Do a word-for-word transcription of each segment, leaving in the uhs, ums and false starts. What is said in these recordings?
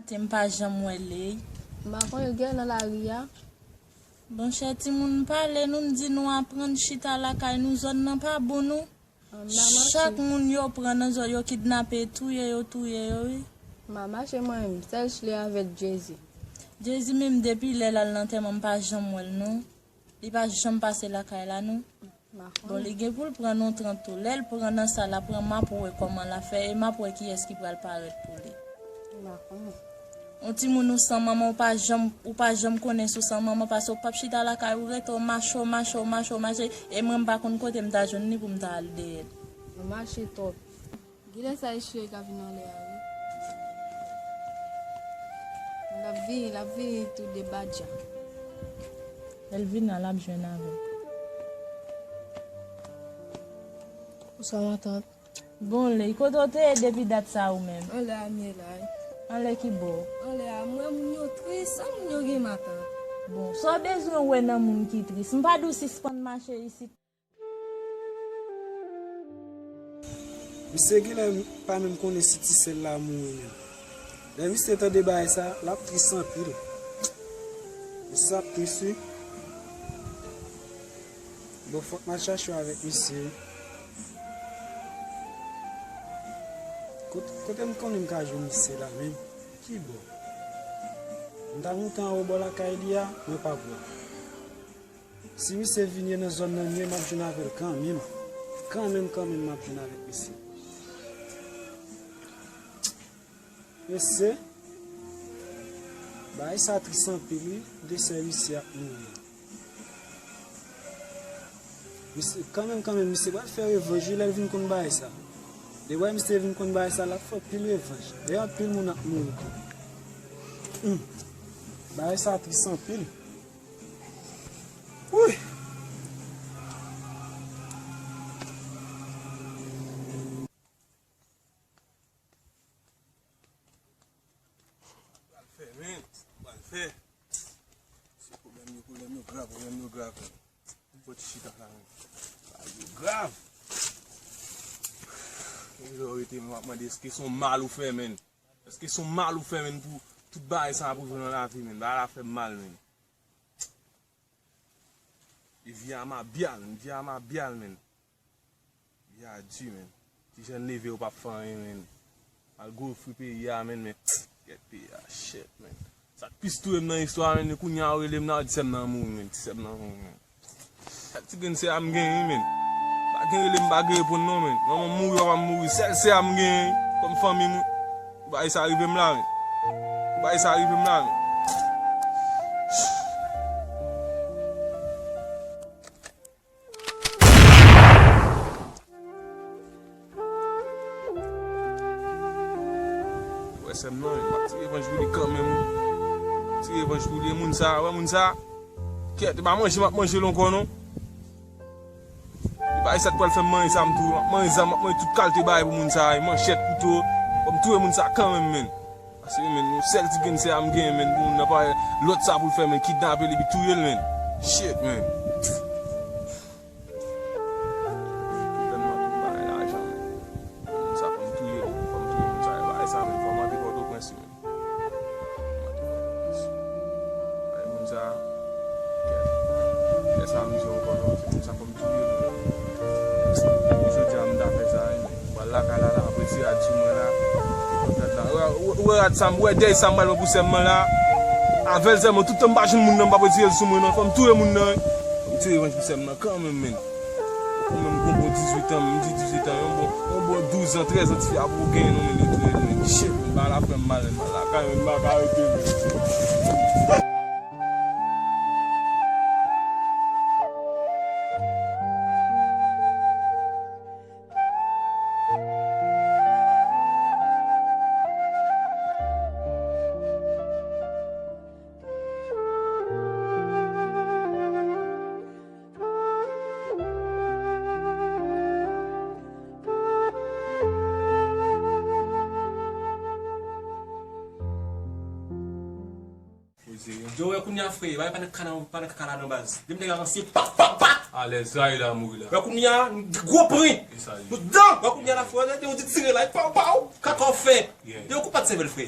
Se m pa janm wè l. M pa konnen l gen nan lari a. Bonchè timoun, pale nou, m di nou aprann chita lakay nou, zòn nan pa bon non. Chak moun yo pran nan zòn yo kidnape, touye yo, touye yo wi. M ap mache mwen menm, sèl Chle avèk Jezi. Jezi menm depi lè l al nan antèman m pa janm wè l non. Li pa janm pase lakay la non. Bon, li gen pou l pran nan trant tou. Lè l pran nan sa l ap pran, m ap wè kòman l ap fè e m ap wè kiyès ki pral parèt pou li. On timoun ou san manman, ou pa janm, ou pa janm konnen si w san manman, paske w p ap chita lakay ou rete, w mache, w mache, w mache, w mache. E mwen, m pa konn kote m ta jwenn li pou m ta al dèyè l. Ou mache twòp. Gade sa Echle ka vin anlè a wi. L ap vini, l ap vini tou de badja. Lè l vin la, l ap jwenn avè l. Bonswa matant. Bon lè, kote w te ye depi dat sa ou menm? Anlè a m ye la wi. Anlè ki bò? Anlè a, m wè moun yo tris, sa moun yo gen matant? Bon, sa w bezwen wè nan moun ki tris? M pa di w sispann mache isit. Misye genlè pa menm konnen si ti sè l la mouri menm. Lè misye tande bagay sa, l ap tris anpil. Misye ap tris wi. Bon, fòk m al chache w avèk misye wi. Kot-, kote m konnen m ka jwenn misye la menm? Ki bò? M ta moute anwo bò lakay li a, mwen p ap wè l. Si misye vin ye nan zòn nan m ye, m ap jwenn avè l kanmenm. Kanmenm, kanmenm, m ap jwenn avèk misye. Mesye, bagay sa tris anpil wi, de sè misye ap mouri. Misye, kanmenm, kanmenm, misye pral fè revanj wi, lè l vin konn bagay sa. Depi misye vin konn bagay sa, l ap fè anpil revanj. E anpil moun ap mouri tou. Hum. Bagay sa tris anpil. Wouy! Pral fè, men. Pral fè. Se pwoblèm yo, pwoblèm yo grav, pwoblèm yo grav, men. Fò ti chita la, men. Bagay yo grav. Lè w rete, men, w ap mande, èske se yon mal ou fè, men? Èske se yon mal ou fè, men, pou tout bagay sa ap rive nan lavi, men? Bagay la fè m mal, men. E vi a mabyal, men, vi a mabyal, men. Vi a di, men. Ti jèn leve yo p ap fè anyen, men. Malgre yo fri peyi a, men, men. Gèt peyi a, shit, men. Sa k plis touye m nan istwa, men, kounye a yo rele m nan, yo di sè m nan mouri, men. Ti sè m nan mouri, men. Sèl ti grenn sè a m genyen, men. Pa gen rele m, pa gen reponn, non, men. Manman m mouri, papa m mouri. Sèl sè a m genyen kòm fanmi m. Pou bagay sa rive m la, men. Pou bagay sa rive m la, men. Wè sè m nan, m ap ti revanj pou li kanmenm wi. Ti revanj pou li, e moun sa, wè moun sa. Kèt, e pa manje m ap manje l ankò non. E pa e sa k pral fè m manje zam tou, m ap manje zam, m ap manje tout kalte bagay pou moun sa, e manchèt, kouto. Fò m touye moun sa kanmenm, men. Paske, men, yon sèl ti grenn sè a m genyen, men, pou moun nan pa lòt sa pou l fè, men, kidnape l epi touye l, men. Shit, men. Tèlman tout bagay lajan, men. Moun sa, fò m touye l, fò m touye moun sa, e bagay sa, men, fò m antre Pòtoprens, men. Fò m antre Pòtoprens. Ay, moun sa, kèt. Lè sa, m di ankò, non, se moun sa, fò m touye l, men. Jodi a, m ta fè sa, wi, men. Pral lakay la, la, ap retire rad sou mwen la. Ou wè, ou wè rad sa m, ou wè dèy sa m pral pran pou sè m nan la. Avè l sèlman, tout tan m pa jwenn moun nan, m p ap retire l sou mwen non. Fò m touye moun nan, wi. Fò m tire revanj pou sè m nan kanmenm, men. Ou menm gon bon dizuit an, m di dizuit an, yon bon, yon bon douz an, trèz an, tifi a poko genyen non, men li touye l, men. Shit, men, bagay la fè m mal, men, m al lakay, men, m pa ka rete, men. Yo, wè kounye a, frè, bagay pa nan kaka, pa nan kaka ladan baz. Depi nèg avanse, pa, pa, pa! Alèz, sa e la mouri la. Wè kounye a, gwo pran. E sa ye. Nou dan, wè kounye a la, frè, te yon ti tire la, pa, pa, kaka w fè. Yeah. Yo, kou pa t sèvèl, frè.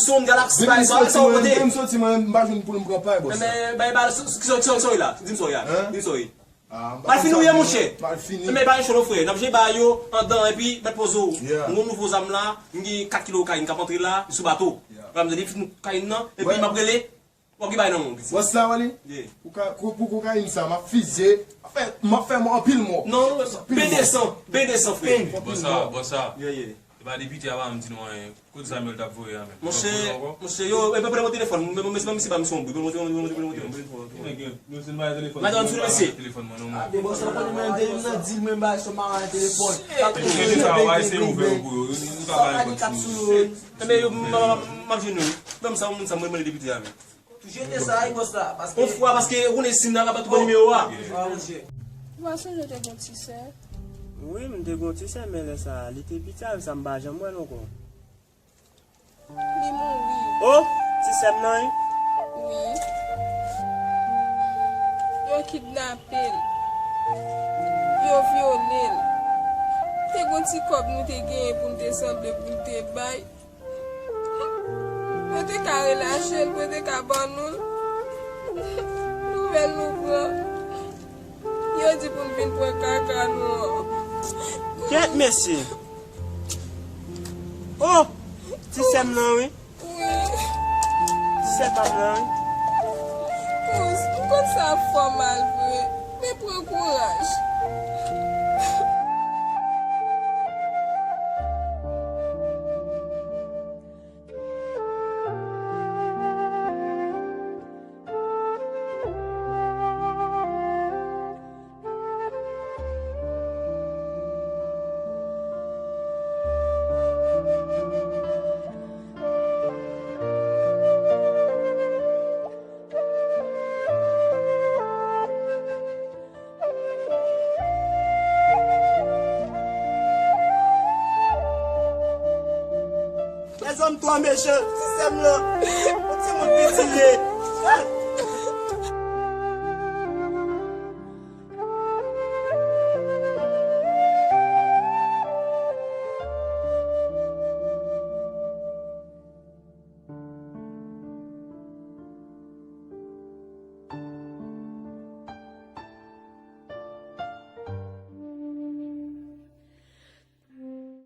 Samsung, Galaxy, bay sa, sa w pote. Depi m soti, mwen, m pa jwenn pou m pran pay, bòs. Men, bay, bay, ki sa, ki sa, ki sa w ye la? Di m sa w ye la. Hein? Di m sa w ye. Ah, m pa konn sa w ye, monchè. Mal fini. Men bay cho non, frè. N ap jwe bay yo andan, epi mèt poze w. Yeah. M gen nouvo zam la, m gen kat kilo kokayin k ap antre la, li sou bato. Yeah. Vwa m di, li fin kokayin nan, epi m ap rele. W ap gen bay nan men w, piti. Bòs la, wè li? Yeah. Pou ka-, pou, pou kokayin sa, m ap fizye. M ap fè, m ap fè mò, anpil mò. Non, non, ben desan, ben desan, frè. Bòs la, bòs la. Yeah, yeah. E pa depite a pa m di nou anyen. Kote Samuel t ap voye a menm? Monchè, monchè, yo, e pa pran telefòn. Mwen, mwen, mwen, si pa m se yon bout. Mwen, mwen, mwen, mwen, mwen, mwen, mwen, mwen, mwen. Nèg yo, nou se nou pa telefòn. Madanm sou mesye. Telefòn mwen, non, mwen. Bon, sa konn mwen te nan dil mwen bay sou mari telefòn. Mwen te sa, w a eseye ouvè yo pou yo. Yo, yo ka bay kòd sou yo. Enben, yo, m, m, m, m ap jwenn yo. Ban m sa, moun sa, mwen, mwen, depite a menm. Toujou te sa, wi, bòs la, paske yon fwa, paske ou konnen sim nan ka pa tou bon nimewo a. Ah, monchè. Ou pa sonje w te gen yon ti sè? Wi, m te gen yon ti sè, men lè sa a, li te piti avè sa, m pa janm wè l ankò. Li mouri. Oh, ti sè m nan, wi. Wi. Yo kidnape l. Yo vyole l. Te gen yon ti kòb nou te genyen pou n te sanble pou n te bay. Mwen te ka relache l, mwen te ka ban nou l. Nouvèl nou pran. Yo di pou n vin pran kaka nou an. Kèt, mesye. Oh! Ti sè m nan, wi. Wi. Ti sè pa m nan, wi. Kous, m konn sa ap fè w mal vre. Men pran kouraj. Lèzòm twò mechan, ti sè m lan, yon timoun piti l ye.